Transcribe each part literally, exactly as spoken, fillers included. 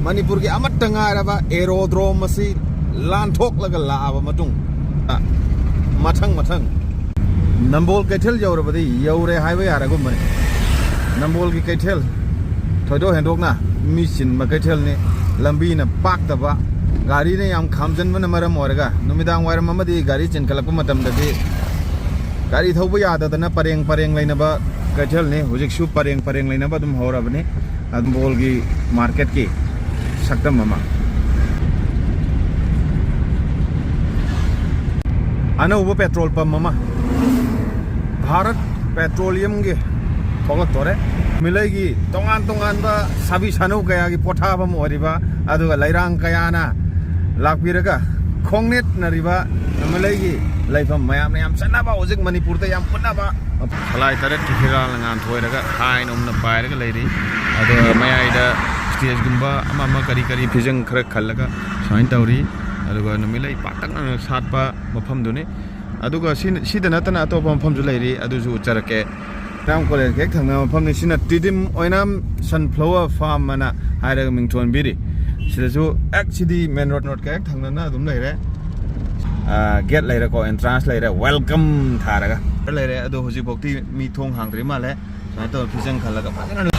ꯃꯅꯤꯄꯨꯔꯒꯤ ꯑꯃꯠꯇ ꯉꯥꯏꯔꯕ aerodrome ꯑꯁꯤ ꯂꯥꯟꯊꯣꯛꯂꯒ ꯂꯥꯛꯑꯕ ꯃꯇꯨꯡ, ꯃꯊꯪ ꯃꯊꯪ ꯅꯝꯕꯣꯜ ꯀꯩꯊꯦꯜ ꯌꯧꯔꯕꯗꯤ ꯌꯧꯔꯦ ꯍꯥꯏꯕ ꯌꯥꯔꯒꯨꯝꯕꯅꯤ꯫ ꯅꯝꯕꯣꯜꯒꯤ ꯀꯩꯊꯦꯜ ꯊꯣꯏꯗꯣꯛ ꯍꯦꯟꯗꯣꯛꯅ ꯃꯤ ꯆꯤꯟꯕ ꯀꯩꯊꯦꯜꯅꯤ꯫ ꯂꯝꯕꯤꯅ ꯄꯥꯛꯇꯕ, ꯒꯥꯔꯤꯅ ꯌꯥꯝ ꯈꯥꯝꯖꯟꯕꯅ ꯃꯔꯝ ꯑꯣꯏꯔꯒ ꯅꯨꯃꯤꯗꯥꯡ ꯋꯥꯏꯔꯝ ꯑꯃꯗꯤ ꯒꯥꯔꯤ ꯆꯤꯟꯈꯠꯂꯛꯄ ꯃꯇꯝꯗꯗꯤ ꯒꯥꯔꯤ ꯊꯧꯕ ꯌꯥꯗꯗꯅ ꯄꯔꯦꯡ ꯄꯔꯦꯡ ꯂꯩꯅꯕ ꯀꯩꯊꯦꯜꯅꯤ꯫ ꯍꯧꯖꯤꯛꯁꯨ ꯄꯔꯦꯡ ꯄꯔꯦꯡ ꯂꯩꯅꯕ ꯑꯗꯨꯝ ꯍꯧꯔꯕꯅꯤ꯫ ꯅꯝꯕꯣꯜꯒꯤ marketꯀꯤ ꯁꯛꯇꯝ ꯑꯃ꯫ ꯑꯅꯧꯕ petrol pump ꯑꯃ, Bharat Petroleumꯒꯤ ꯊꯣꯛꯂꯛꯇꯣꯔꯦ꯫ ꯅꯨꯃꯤꯠꯂꯩꯒꯤ ꯇꯣꯉꯥꯟ ꯇꯣꯉꯥꯟꯕ ꯁꯥꯕꯤ ꯁꯥꯅꯨ ꯀꯌꯥꯒꯤ ꯄꯣꯊꯥꯐꯝ ꯑꯣꯏꯔꯤꯕ, ꯑꯗꯨꯒ ꯂꯩꯔꯥꯡ ꯀꯌꯥꯅ ꯂꯥꯛꯄꯤꯔꯒ ꯈꯣꯡꯅꯦꯠꯅꯔꯤꯕ ꯅꯨꯃꯤꯠꯂꯩꯒꯤ ꯂꯩꯐꯝ, ꯃꯌꯥꯝꯅ ꯌꯥꯝ ꯆꯠꯅꯕ, ꯍꯧꯖꯤꯛ ꯃꯅꯤꯄꯨꯔꯗ ꯌꯥꯝ ꯄꯨꯟꯅꯕ ꯁꯂꯥꯏ ꯇꯔꯦꯠꯀꯤ ꯐꯤꯔꯥꯜꯅ ꯉꯥꯟꯊꯣꯏꯔꯒ ꯍꯥꯏꯅ ꯎꯝꯅ ꯄꯥꯏꯔꯒ ꯂꯩꯔꯤ꯫ ꯑꯗꯨꯒ ꯃꯌꯥꯏꯗ stageꯒꯨꯝꯕ ꯑꯃ ꯑꯃ ꯀꯔꯤ ꯀꯔꯤ ꯐꯤꯖꯪ ꯈꯔ ꯈꯜꯂꯒ ꯁꯨꯃꯥꯏꯅ ꯇꯧꯔꯤ꯫ ꯑꯗꯨꯒ ꯅꯨꯃꯤꯠꯂꯩ ꯄꯥꯛꯇꯛꯅꯅ ꯁꯥꯠꯄ ꯃꯐꯝꯗꯨꯅꯤ꯫ ꯑꯗꯨꯒ ꯁꯤ-, ꯁꯤꯗ ꯅꯠꯇꯅ ꯑꯇꯣꯞꯄ ꯃꯐꯝꯁꯨ ꯂꯩꯔꯤ, ꯑꯗꯨꯁꯨ ꯎꯠꯆꯔꯛꯀꯦ꯫ ꯑꯣꯏꯅꯥꯝ college ꯍꯦꯛ ꯊꯪꯅꯕ ꯃꯐꯝꯅꯤ꯫ ꯁꯤꯅ ꯇꯤꯗꯤꯝ ꯑꯣꯏꯅꯥꯝ sunflower farm ꯑꯅ ꯍꯥꯏꯔꯒ ꯃꯤꯡꯊꯣꯟꯕꯤꯔꯤ꯫ ꯁꯤꯗꯁꯨ ꯑꯦꯛ ꯁꯤꯗꯤ main road, roadꯀ ꯍꯦꯛ ꯊꯪꯅꯅ ꯑꯗꯨꯝ ꯂꯩꯔꯦ꯫ ꯑꯥ, gate ꯂꯩꯔꯦꯀꯣ, entrance ꯂꯩꯔꯦ, welcome ꯊꯥꯔꯒ ꯂꯩꯔꯦ꯫ ꯑꯗꯣ ꯍꯧꯖꯤꯛꯐꯥꯎꯗꯤ ꯃꯤ ꯊꯣꯡ ꯍꯥꯡꯗ꯭ꯔꯤ ꯃꯥꯜꯂꯦ꯫ ꯁꯨꯃꯥꯏꯅ ꯇꯧꯔ ꯐꯤꯖꯪ ꯈꯜꯂꯒ ꯐꯖꯅ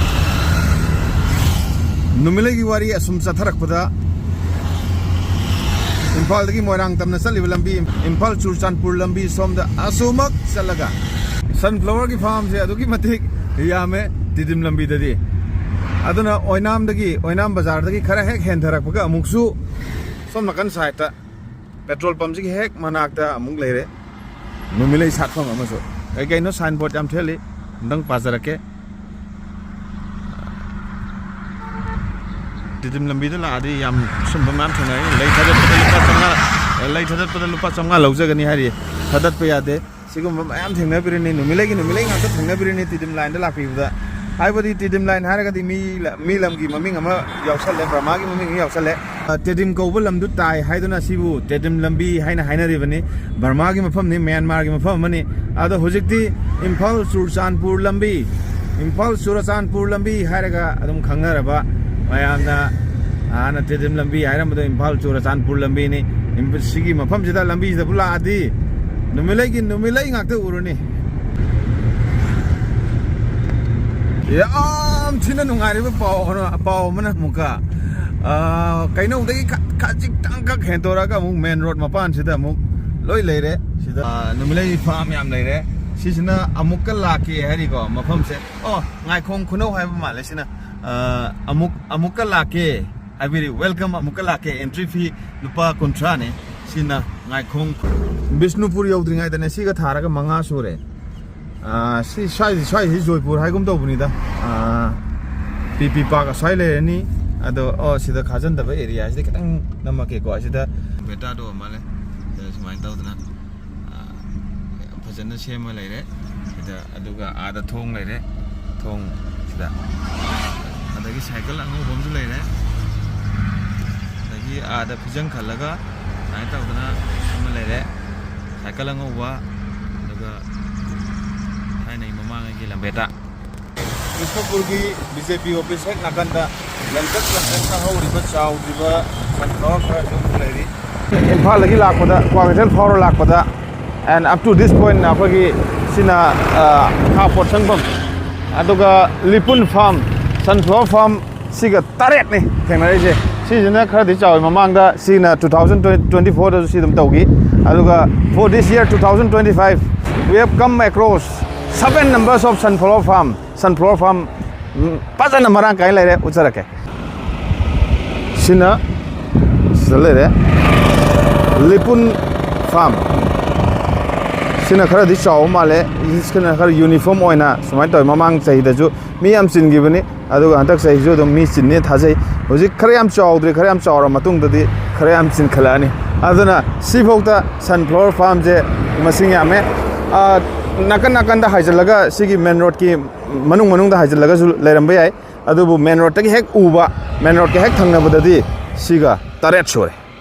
ꯅꯨꯃꯤꯠꯂꯩꯒꯤ ꯋꯥꯔꯤ ꯑꯁꯨꯝ ꯆꯠꯊꯔꯛꯄꯗ, ꯏꯝꯐꯥꯜꯗꯒꯤ ꯃꯣꯏꯔꯥꯡ ꯇꯝꯅ ꯆꯠꯂꯤꯕ ꯂꯝꯕꯤ, ꯏꯝꯐꯥꯜ ꯆꯨꯔꯆꯥꯟꯄꯨꯔ ꯂꯝꯕꯤ ꯁꯣꯝꯗ ꯑꯁꯨꯃꯛ ꯆꯠꯂꯒ sunflowerꯒꯤ farmꯁꯦ ꯑꯗꯨꯛꯀꯤ ꯃꯇꯤꯛ ꯌꯥꯝꯃꯦ ꯇꯤꯗꯤꯝ ꯂꯝꯕꯤꯗꯗꯤ꯫ ꯑꯗꯨꯅ ꯑꯣꯏꯅꯥꯝꯗꯒꯤ, ꯑꯣꯏꯅꯥꯝ ꯕꯖꯥꯔꯗꯒꯤ ꯈꯔ ꯍꯦꯛ ꯍꯦꯟꯊꯔꯛꯄꯒ ꯑꯃꯨꯛꯁꯨ ꯁꯣꯝ ꯅꯥꯀꯟ sideꯇ petrol pumpꯁꯤꯒꯤ ꯍꯦꯛ ꯃꯅꯥꯛꯇ ꯑꯃꯨꯛ ꯂꯩꯔꯦ ꯅꯨꯃꯤꯠꯂꯩ ꯁꯥꯠꯐꯝ ꯑꯃꯁꯨ꯫ ꯀꯩ ꯀꯩꯅꯣ signboard ꯌꯥꯝ ꯊꯦꯠꯂꯤ, ꯑꯝꯇꯪ ꯄꯥꯖꯔꯛꯀꯦ꯫ ꯇꯤꯗꯤꯝ ꯂꯝꯕꯤꯗ ꯂꯥꯛꯑꯗꯤ ꯌꯥꯝ ꯁꯨꯝꯕ ꯃꯌꯥꯝ ꯊꯦꯡꯅꯩ꯫ ꯂꯩ ꯊꯥꯗꯠꯄꯗ ꯂꯨꯄꯥ ꯆꯥꯝꯃꯉꯥ, ꯂꯩ ꯊꯥꯗꯠꯄꯗ ꯂꯨꯄꯥ ꯆꯥꯝꯃꯉꯥ ꯂꯧꯖꯒꯅꯤ ꯍꯥꯏꯔꯤ꯫ ꯊꯥꯗꯠꯄ ꯌꯥꯗꯦ꯫ ꯁꯤꯒꯨꯝꯕ ꯃꯌꯥꯝ ꯊꯦꯡꯅꯕꯤꯔꯅꯤ꯫ ꯅꯨꯃꯤꯠꯂꯩꯒꯤ ꯅꯨꯃꯤꯠꯂꯩ ꯉꯥꯛꯇ ꯊꯦꯡꯅꯕꯤꯔꯅꯤ ꯇꯤꯗꯤꯝ lineꯗ ꯂꯥꯛꯄꯤꯕꯗ꯫ ꯍꯥꯏꯕꯗꯤ ꯇꯤꯗꯤꯝ line ꯍꯥꯏꯔꯒꯗꯤ ꯃꯤ ꯂ-, ꯃꯤ ꯂꯝꯒꯤ ꯃꯃꯤꯡ ꯑꯃ ꯌꯥꯎꯁꯜꯂꯦ, ꯕꯔꯃꯥꯒꯤ ꯃꯃꯤꯡ ꯑꯃ ꯌꯥꯎꯁꯜꯂꯦ꯫ ꯑ, ꯇꯤꯗꯤꯝ ꯀꯧꯕ ꯂꯝꯗꯨ ꯇꯥꯏ ꯍꯥꯏꯗꯨꯅ ꯁꯤꯕꯨ ꯇꯤꯗꯤꯝ ꯂꯝꯕꯤ ꯍꯥꯏꯅ ꯍꯥꯏꯅꯔꯤꯕꯅꯤ꯫ ꯕꯔꯃꯥꯒꯤ ꯃꯐꯝꯅꯤ, ꯃ꯭ꯌꯥꯟꯃꯥꯔꯒꯤ ꯃꯐꯝ ꯑꯃꯅꯤ꯫ ꯑꯗꯣ ꯍꯧꯖꯤꯛꯇꯤ ꯏꯝꯐꯥꯜ ꯆꯨꯔꯆꯥꯟꯄꯨꯔ ꯂꯝꯕꯤ, ꯏꯝꯐꯥꯜ ꯆꯨꯔꯆꯥꯟꯄꯨꯔ ꯂꯝꯕꯤ ꯍꯥꯏꯔꯒ ꯑꯗꯨꯝ ꯈꯪꯅꯔꯕ, ꯃꯌꯥꯝꯅ ꯍꯥꯟꯅ ꯇꯦꯗꯤꯝ ꯂꯝꯕꯤ ꯍꯥꯏꯔꯝꯕꯗꯣ ꯏꯝꯐꯥꯜ ꯆꯨꯔꯆꯥꯟꯄꯨꯔ ꯂꯝꯕꯤꯅꯤ꯫ ꯏꯝꯐ-, ꯁꯤꯒꯤ ꯃꯐꯝꯁꯤꯗ ꯂꯝꯕꯤꯁꯤꯗꯕꯨ ꯂꯥꯛꯑꯗꯤ ꯅꯨꯃꯤꯠꯂꯩꯒꯤ ꯅꯨꯃꯤꯠꯂꯩ ꯉꯥꯛꯇ ꯎꯔꯅꯤ꯫ ꯌꯥꯝ ꯊꯤꯅ ꯅꯨꯡꯉꯥꯏꯔꯤꯕ ꯄꯥꯎ ꯑꯃꯅ, ꯄꯥꯎ ꯑꯃꯅ ꯑꯃꯨꯛꯀ, ꯑꯥ, ꯀꯩꯅꯧꯗꯒꯤ ꯈ-, ꯈꯖꯤꯛꯇꯪꯈꯛ ꯍꯦꯟꯇꯣꯔꯛꯑꯒ ꯑꯃꯨꯛ ꯃꯦꯟ ꯔꯣꯗ ꯃꯄꯥꯟꯁꯤꯗ ꯑꯃꯨꯛ ꯂꯣꯏ ꯂꯩꯔꯦ꯫ ꯁꯤꯗ, ꯑꯥ, ꯅꯨꯃꯤꯠꯂꯩ ꯐꯥꯝ ꯌꯥꯝ ꯂꯩꯔꯦ꯫ ꯁꯤꯁꯤꯅ ꯑꯃꯨꯛꯀ ꯂꯥꯛꯀꯦ ꯍꯥꯏꯔꯤꯀꯣ ꯃꯐꯝꯁꯦ꯫ ꯑꯣ, ꯉꯥꯏꯈꯣꯡ ꯈꯨꯅꯧ ꯍꯥꯏꯕ ꯃꯥꯜꯂꯦ ꯁꯤꯅ꯫ ꯑꯥ, ꯑꯃꯨꯛ, ꯑꯃꯨꯛꯀ ꯂꯥꯛꯀꯦ ꯍꯥꯏꯕꯤꯔꯤ꯫ Welcome, ꯑꯃꯨꯛꯀ ꯂꯥꯛꯀꯦ꯫ Entry fee ꯂꯨꯄꯥ ꯀꯨꯟꯊ꯭ꯔꯥꯅꯦ꯫ ꯁꯤꯅ ꯉꯥꯏꯈꯣꯡ꯫ ꯕꯤꯁꯅꯨꯄꯨꯔ ꯌꯧꯗ꯭ꯔꯤꯉꯩꯗꯅꯦ, ꯁꯤꯒ ꯊꯥꯔꯒ ꯃꯉꯥ ꯁꯨꯔꯦ꯫ ꯑꯥ, ꯁꯤ ꯁ꯭ꯋꯥꯏ-, ꯁ꯭ꯋꯥꯏꯁꯤ ꯖꯣꯏꯄꯨꯔ ꯍꯥꯏꯒꯨꯝ ꯇꯧꯕꯅꯤꯗ꯫ ꯑꯥ, ꯄꯤ ꯄꯤ ꯄꯥꯛ ꯑꯁ꯭ꯋꯥꯏ ꯂꯩꯔꯅꯤ꯫ ꯑꯗꯣ, ꯑꯣ, ꯁꯤꯗ ꯈꯥꯖꯟꯗꯕ area ꯁꯤꯗ ꯈꯤꯇꯪ ꯅꯝꯃꯛꯀꯦꯀꯣ꯫ ꯑꯁꯤꯗ ꯕꯦꯇꯥꯗꯣ ꯃꯥꯜꯂꯦ꯫ ꯁꯤꯗ ꯁꯨꯃꯥꯏꯅ ꯇꯧꯗꯅ, ꯑꯥ, ꯌꯥꯝ ꯐꯖꯅ ꯁꯦꯝꯃ ꯂꯩꯔꯦ꯫ ꯁꯤꯗ, ꯑꯗꯨꯒ ꯑꯥꯗ ꯊꯣꯡ ꯂꯩꯔꯦ꯫ ꯊꯣꯡ ꯁꯤꯗ꯫ ꯑꯗꯒꯤ ꯁꯥꯏꯀꯜ ꯑꯉꯧꯕ ꯑꯃꯁꯨ ꯂꯩꯔꯦ꯫ ꯑꯗꯒꯤ ꯑꯥꯗ ꯐꯤꯖꯪ ꯈꯜꯂꯒ ꯁꯨꯃꯥꯏꯅ ꯇꯧꯗꯅ ꯑꯃ ꯂꯩꯔꯦ꯫ ꯁꯥꯏꯀꯜ ꯑꯉꯧꯕ, ꯑꯗꯨꯒ ꯊꯥꯏꯅꯒꯤ ꯃꯃꯥꯡꯉꯩꯒꯤ ꯂꯝꯕꯦꯇ꯫ ꯕꯤꯁꯅꯨꯄꯨꯔꯒꯤ BJP office ꯍꯦꯛ ꯅꯥꯀꯟꯗ ꯂꯟꯇꯛ ꯂꯟꯇꯛꯅ ꯍꯧꯔꯤꯕ ꯆꯥꯎꯗ꯭ꯔꯤꯕ sunflower ꯈꯔꯁꯨ ꯑꯗꯨꯝ ꯂꯩꯔꯤ꯫ ꯏꯝꯐꯥꯜꯗꯒꯤ ꯂꯥꯛꯄꯗ, ꯀ꯭ꯋꯥꯀꯩꯊꯦꯜ ꯐꯥꯎꯔ ꯂꯥꯛꯄꯗ, and up to this point ꯑꯩꯈꯣꯏꯒꯤ ꯁꯤꯅ, ꯑ, ꯈꯥ ꯄꯣꯠ ꯁꯪꯐꯝ, ꯑꯗꯨꯒ ꯂꯤꯄꯨꯟ farm, sunflower farm, ꯁꯤꯒ ꯇꯔꯦꯠꯅꯤ ꯊꯦꯡꯅꯔꯛꯏꯁꯦ꯫ ꯁꯤꯁꯤꯅ ꯈꯔꯗꯤ ꯆꯥꯎꯋꯤ꯫ ꯃꯃꯥꯡꯗ ꯁꯤꯅ two thousand twenty-fourꯗꯁꯨ ꯁꯤ ꯑꯗꯨꯝ ꯇꯧꯈꯤ꯫ ꯑꯗꯨꯒ for this year, two thousand twenty-five, we have come across seven numbers of sunflower farm. Sunflower farm, ꯎꯝ, ꯐꯖꯅ ꯃꯔꯥꯡ ꯀꯥꯏꯅ ꯂꯩꯔꯦ, ꯎꯠꯆꯔꯛꯀꯦ꯫ ꯁꯤꯅ ꯁꯤꯗ ꯂꯩꯔꯦ, ꯂꯤꯄꯨꯟ farm꯫ ꯁꯤꯅ ꯈꯔꯗꯤ ꯆꯥꯎꯕ ꯃꯥꯜꯂꯦ꯫ ꯁꯤꯅ ꯈꯔ uniform ꯑꯣꯏꯅ ꯁꯨꯃꯥꯏꯅ ꯇꯧꯋꯤ꯫ ꯃꯃꯥꯡ ꯆꯍꯤꯗꯁꯨ ꯃꯤ ꯌꯥꯝ ꯆꯤꯟꯈꯤꯕꯅꯤ, ꯑꯗꯨꯒ ꯍꯟꯗꯛ ꯆꯍꯤꯁꯨ ꯑꯗꯨꯝ ꯃꯤ ꯆꯤꯟꯅꯦ ꯊꯥꯖꯩ꯫ ꯍꯧꯖꯤꯛ ꯈꯔ ꯌꯥꯝ ꯆꯥꯎꯗ꯭ꯔꯤ, ꯈꯔ ꯌꯥꯝ ꯆꯥꯎꯔ ꯃꯇꯨꯡꯗꯗꯤ ꯈꯔ ꯌꯥꯝ ꯆꯤꯟꯈꯠꯂꯛꯑꯅꯤ꯫ ꯑꯗꯨꯅ ꯁꯤꯐꯥꯎꯗ sunflower farmꯁꯦ ꯃꯁꯤꯡ ꯌꯥꯝꯃꯦ꯫ ꯑꯥ, ꯅꯥꯀꯟ ꯅꯥꯀꯟꯗ ꯍꯥꯏꯖꯤꯜꯂꯒ ꯁꯤꯒꯤ ꯃꯦꯟ ꯔꯣꯗꯀꯤ ꯃꯅꯨꯡ ꯃꯅꯨꯡꯗ ꯍꯥꯏꯖꯤꯜꯂꯒꯁꯨ ꯂꯩꯔꯝꯕ ꯌꯥꯏ, ꯑꯗꯨꯕꯨ ꯃꯦꯟ ꯔꯣꯗꯇꯒꯤ ꯍꯦꯛ ꯎꯕ, ꯃꯦꯟ ꯔꯣꯗꯀ ꯍꯦꯛ ꯊꯪꯅꯕꯗꯗꯤ ꯁꯤꯒ ꯇꯔꯦꯠ ꯁꯨꯔꯦ꯫